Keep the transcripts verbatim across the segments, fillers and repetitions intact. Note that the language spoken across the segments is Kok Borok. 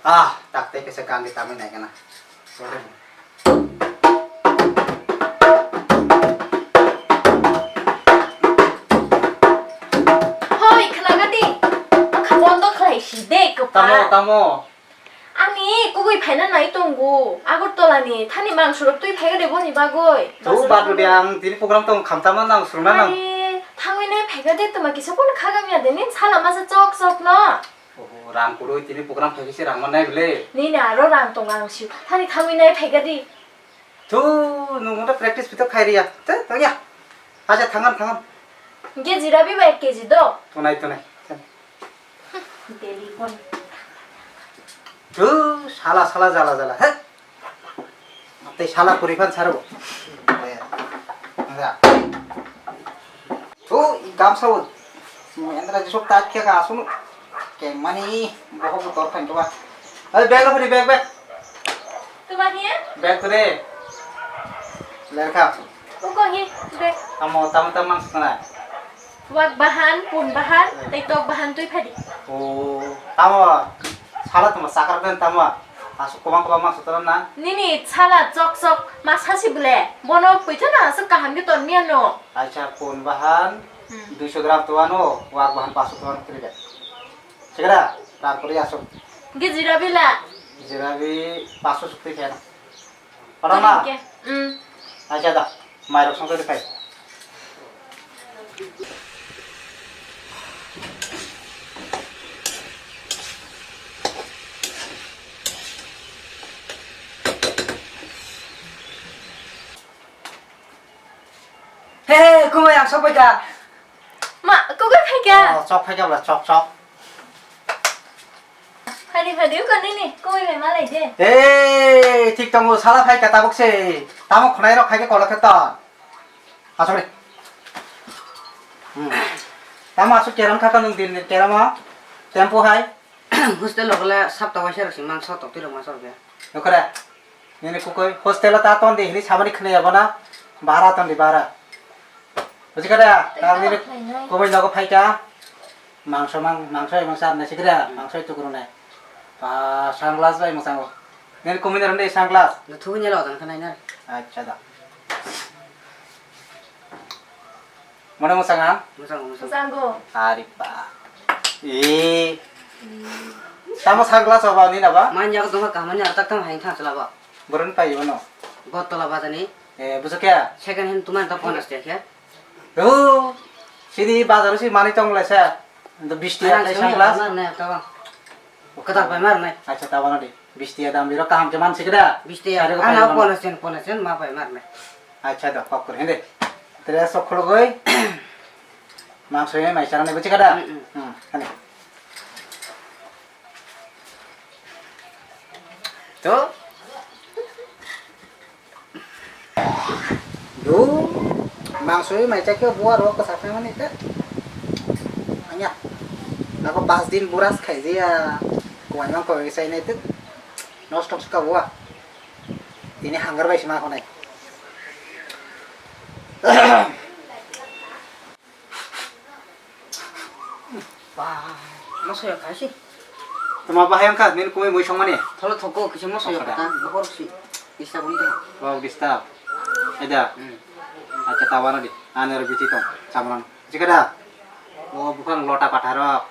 Ah, tak tei kaisa kandi tamwi nai kana. Sorry. Hoi, khwnaga di. Wngkha bondo khlai si de, kwpal. Tamo, tamo. Ani kugui phaina nai tongo. Agartala ni thani mangso rok twi phaiga de boni bagoi. Tu badu de ang tini program tong khamtama nang suruna nang. Ai, thangwi nai phaiga de tuma kisa kono khagam ya de nin sala masa chok chok no. Oho, rang kurui tini program khaikhe se rang mannai bwle. Nini aro rang tongo ang sio. Thani thangwi nai phaikha di. Thu, nwng da practice bito khai riya. Te, tongya. Acha, thangan, thangan. Hingke jirabi bai ek kg do. Tonai, tonai. Daily kon. Thu, sala, sala, jala, jala. He? Tei sala kwrwi phan saro bo. Thu, gamsa bo. Endra jisok tak khe ka asunu. Keng mani bohok bo tor phan keba. Oi, bag lo phadi, bag, bag. Tuma hiya? Bag to de. Lerkha. Uko hi, bag. Amo, tamo, tamo mang sakna. Wak bahan, pun bahan, tei tok bahan twi phadi. O, tamo, sala tamo sakar den tamo. Asuk kobang kobang mang sotoro na. Nini sala chok chok ma sasi bole. Bono poitha na asuk kaham ke ton miya no. Acha pun bahan, hmm, duiso gram to ano, wak bahan paso to ano kiri de. Segera, ram kori asuk. Ge jirabi la. Jirabi paso sukti kena. Padang na? Thank you. Mm. Acha da, mairok songkhe phai. He, he, kumui ang sok phaikha. Ma, kugui phaikha? Oh, sok phaikha bla, sok, sok. Phadi, phadi, uko nini, kugui bai malai de. Hey, thik tongo, sala phaikha tabuk se. Tamo khwnai rok phaikha kolok khe to. Asok re. Hmm. Tamo asok keram kha ka nwng din keram o. Tempo hai. Hostel rok le sapta waisa rok si mang sok tok twi rok mang sok ya. Nokora. Nini kukui hostel o ta ton di hini samani khwnaya bono. Bara ton di bara. Buji kada? Tei ta nini kok khlainai. Kumui nogo phaika. Mangso mang, mangso emang sa nai sikra, hmm, mangso tukurunai. Pa sunglass bai mwsango. Nini kumui ni rwndai sunglass. Nthugwi nyalo jang khanai na. Acha da. Mano mwsang ang? Mwsang, mwsang. Mwsang go. Ari ba. E. Tamo sunglass oba ni na ba? Manya ko dongkha kaham ni atak tam hain thang chala ba. Boron pai bono. Bottola bajani. E, bujo kya? Second hand tuman ta ponas te kya? O, sini bazar si mani tong lai sa. Ndo bisti ya tai sunglass. Mar nai ta ba. Kadar bai mar nai. Acha ta bana di. Bisti ya dam biro kaham ke man sikda. Bisti ya. Ana ponas chen, ponas chen ma bai mar nai. Acha da, kok kore hende. Tere sok khulugoi. Mangso mai chara ne buchi kada. Mm, mm. Hmm, kani. To. Do. Mangso mai chakhe buwa ro ko sakhe mani te. Anya. Nako pas din buras khai dia. Kuwan mang ko sai ne te. Nosto ka buwa. Ini hangar bai sima ko nai. Ba, moso ya kasi. Tuma bahai wngkha, nini kumui mui songmani? Tholo thoko, kisa moso ya kata, bohor si. Disturb wngkha. Oh, disturb. Eda. Hmm. Acha, tawana di. Ani oro biti tong, chamrang. Jikada. Oh, bukhang lota patharo.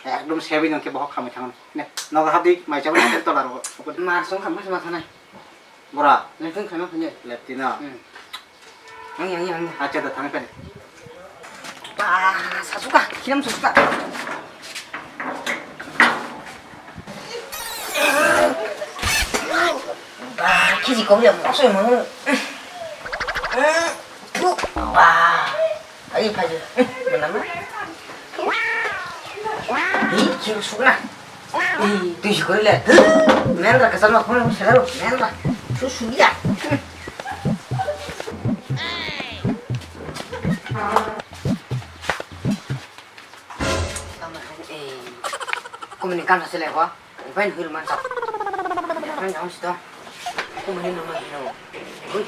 Ekdom sebi nangke bohok khamui thangan. Ne, nogo habdi, mai chabani, tolaro. Mar song khamui sama thanai. Bora. Leftin khana phunye. Leftin na. Hmm. Ang, ang, ang. Acha da thang kani. Ba, sasuka, kiram sasuka. Ba, kiji kau ya mo soi mo. Ba. Ai, phai. Mana ma? Hi, kiu sukna. Hi, tui sukori le. Mendra kasar ma khona selalu mendra. Su suya. Kumini kan hasil ya, Pak? Ipain hil mansak. Kan jauh situ. Kumini nama hino. Hui.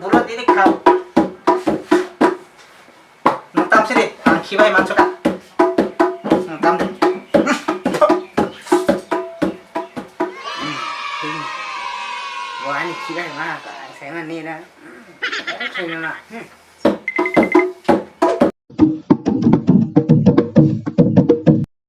bulo dini khao. Nwng tam sidi, ang khibai mansuka. Nwng tam de. Bo ani khibai ma, ang saimani na. Saimani na.